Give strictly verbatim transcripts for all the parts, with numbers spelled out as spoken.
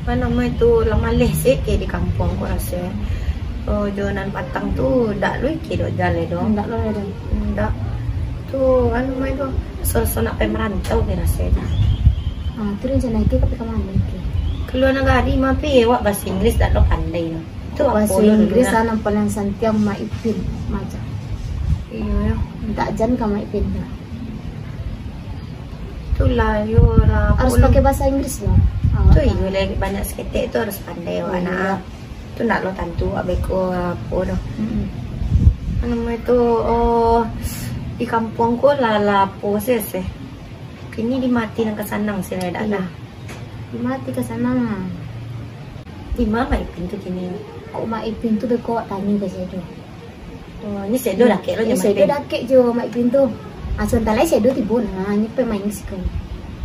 Mano namo itu, lah maleh sik ke di kampuang ko raso. Oh, jo nan patang tu dak lo ike dok jaleh doh. Ndak lo ado. Ndak. Tu, anu, namo itu, raso-raso nak pai marantau ke raso tu. Ah, tu rencana ike ka pai ka mano ike? Ka lua nagari mah, tapi awak bahaso Inggris dak lo pandai doh. Tu apo lo dulu nak? Bahaso Inggris lah nan paling santiang Mak Ipin maja. Iyo, yo. Mintak jan ka Mak Ipin tu. Itulah, yo lah. Harus pakai bahasa Inggris lah. Ah, tu iyo lah, banyak saketek tu harus pandai awak nak. Tu nak lo tantu abeko apo doh. Mm-mm. Namo itu, oh, di kampuang ko lah, lah apo sih, sih. Kini di ma ati nan ka sanang sih lah, dak lah. Di ma ati ka sanang. Di ma Mak Ipin tu kini? Kok Mak Ipin tu beko awak tanyo ka situ? Oh, ni sedo dakek lo jo Mak Ipin. Sedo dakek jo Mak Ipin tu. Ah, sabanta lai sedo tibo nah, ni pai main siko.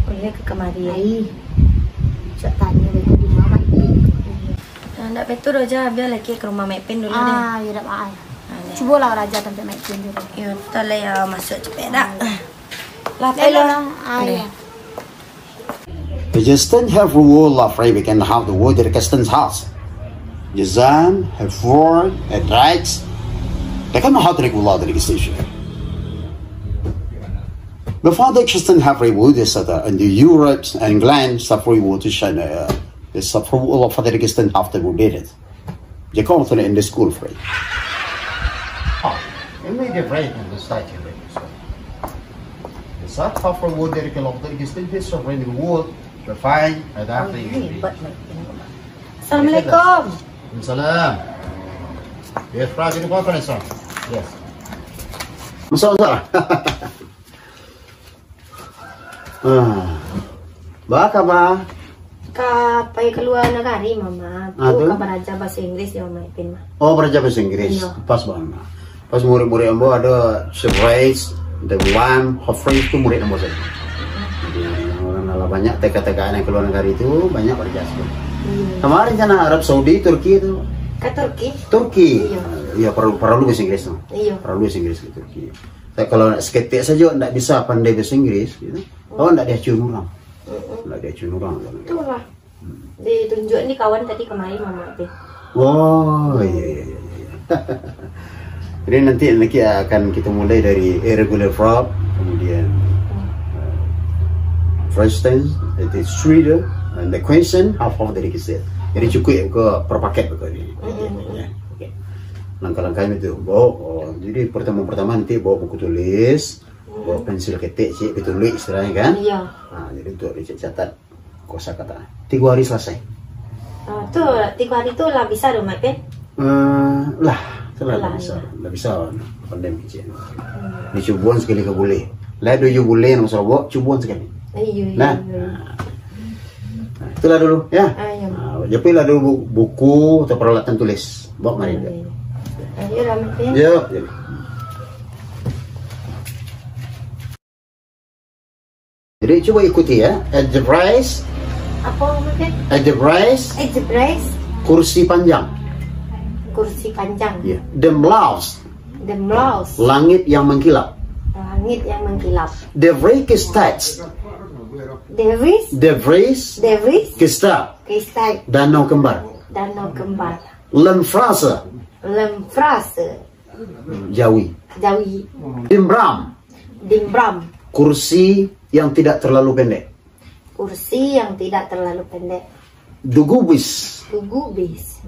Oh, iyo, ka kamari. Ai. Cok tanyo beko di ma Mak Ipin. Ah, ndak betul doh, Ja, bialah ke ka rumah Mak Ipin dulu deh. Ah, iyo dak maaf. Ah, deh. Cubolah Raja tampek Mak Ipin dulu. Iyo, tu lah yo, masuak capek dak. Lah, pai lah. Ah, iyo. Deh. Gestin heeft reward la vrij bekend half de woord der Gestin's house. Gezien, heeft voor, het rijks. Daar kan me hard regular de gestation. Before the Gestin have reward is that in the Europe and Glen Safari Water China, the Safari of the Gestin have the wooded. Je kan tu in the school free. Ah, ini dia break in the site in the school. The site of the wood dari kalau dari Gestin dia so very wood, refine, ada apa ini? Assalamualaikum. Waalaikumsalam. Yes, Pak, ini conference, sir. Yes. Masuk, masuk. Ah. Ba kaba? Ka pai ka lua nagari, Mama. Ah, tu tu? Ka baraja bahaso Inggris yo, Mama Ipin mah. Oh, baraja bahaso Inggris. Iyo. Pas banget. Pas murid-murid ambo ado surprise, the one, Humphrey tu murid ambo sajo. Jadi, urang lah banyak T K-T K yang ka lua nagari tu, banyak baraja situ. Iyo. Kamarin rencana Arab Saudi, Turki tu. Ka Turki? Turki. Iyo. Ah, iyo, paralu, paralu bahaso Inggris tu. Iyo. Paralu bahaso Inggris ka Turki. Tapi kalau nak saketek sajo ndak bisa pandai bahaso Inggris, gitu. Oh, ndak diacuan urang. Mm-mm. Ndak diacuan urang. Itulah. Hmm. Ditunjuak ni kawan tadi kamari, Mama tu. Oh, iya, iya, iya, iya. Jadi nanti, nanti akan kita mulai dari irregular verb, kemudian, eh, present tense, it is three, and the question, half of the requisite. Jadi cukup ke per paket ke ni. Mm-mm. Ya, oke. Langkah-langkahnyo tu, bawa, oh, jadi pertemuan pertama nanti bawa buku tulis, bawa pensil ketek, cik, pituluik istilahnya kan? Iya. Ha, jadi untuk dicek catat kosakata. Tigo hari selesai. Ah, tu, tigo hari tu lah bisa doh, Mak Pen? Eh, lah, tu lah, lah, lah bisa. Iya. Lah bisa, pandai cik. Hmm. Dicubuan sekali ka buleh. Lah, duo buleh, nang sorobok, cubuan sekali. Iya, iya, nah, iya. Nah, itulah dulu, ya. Ah, iya. Ah, japuilah dulu bu-, buku atau peralatan tulis. Bawa kemari. Iya, iya. Ayolah, Mak Pen. Ya, ya. Jadi, cuba ikuti, ya. Algebraic. Apa, Mak Pen? Algebraic. Algebraic. Kursi panjang. Kursi panjang. Ya. De Blauw. De Blauw. Langit yang mengkilap. Langit yang mengkilap. De Vries Gestad. De Vries. De Vries. De Vries. Gestad. Gestad. Danau Kembar. Danau Kembar. Lemfrase. Lemfrase. Jawi. Jawi. Dimbram. Dimbram. Kursi yang tidak terlalu pendek. Kursi yang tidak terlalu pendek. Dugubis. Dugubis.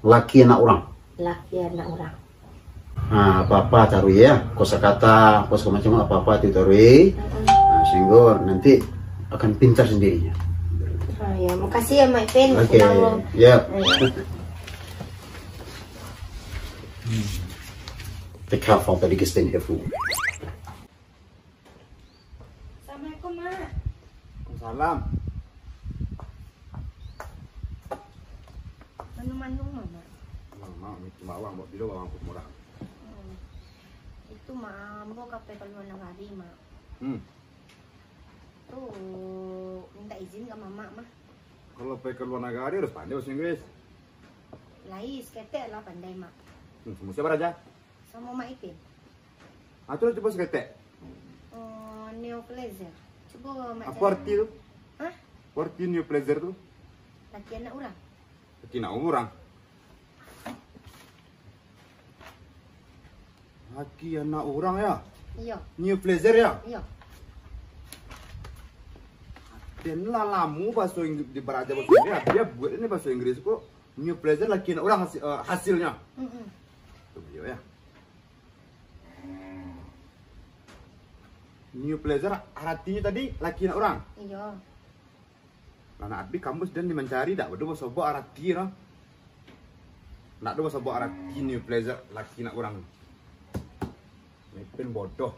Laki anak orang. Laki anak orang. Ha, apa-apa taruih ya. Kosakata, apa segala macam, apa-apa tu taruih. Ha, sehingga nanti akan pintar sendirinya. Ah, ya, makasih ya, Mak Pen. Oke. Senang loh. Ya. Ya. Take half of the biggest thing here, food. Assalamualaikum, Mak. Waalaikumsalam. Manu-manu, Mak? Mak, Mak, minta bawang, buat bilo bawang pun murah. Hmm. Itu, Mak, ambo ka pai ka lua nagari, Mak. Hmm. Tu, minta izin ka Mamak, Mak. Kalau pai ka lua nagari harus pandai bahasa Inggris. Lai, saketek lah pandai, Mak. Hmm, samo siapa raja? Samo Mak Ipin. Ah, tu lah cubo saketek. Oh, neopleasure. Cubo Mak cari. Apa arti tu? Hah? Apa arti neopleasure tu? Laki anak urang. Laki anak urang. Laki anak urang ya? Iyo. Neopleasure ya? Iyo. Den lah lamo bahaso Inggris, di baraja bahaso Inggris, dia buat ini bahaso Inggris ko. Neopleasure laki anak urang hasil, eh, hasilnya. Mm-mm. Tunggu ya. Neopleasure aratinyo tadi laki anak urang. Iyo. Lah nak abih kamus den mancari dak, bado basobok arati no. Nak do basobok arati neopleasure laki anak urang. Mepin bodoh.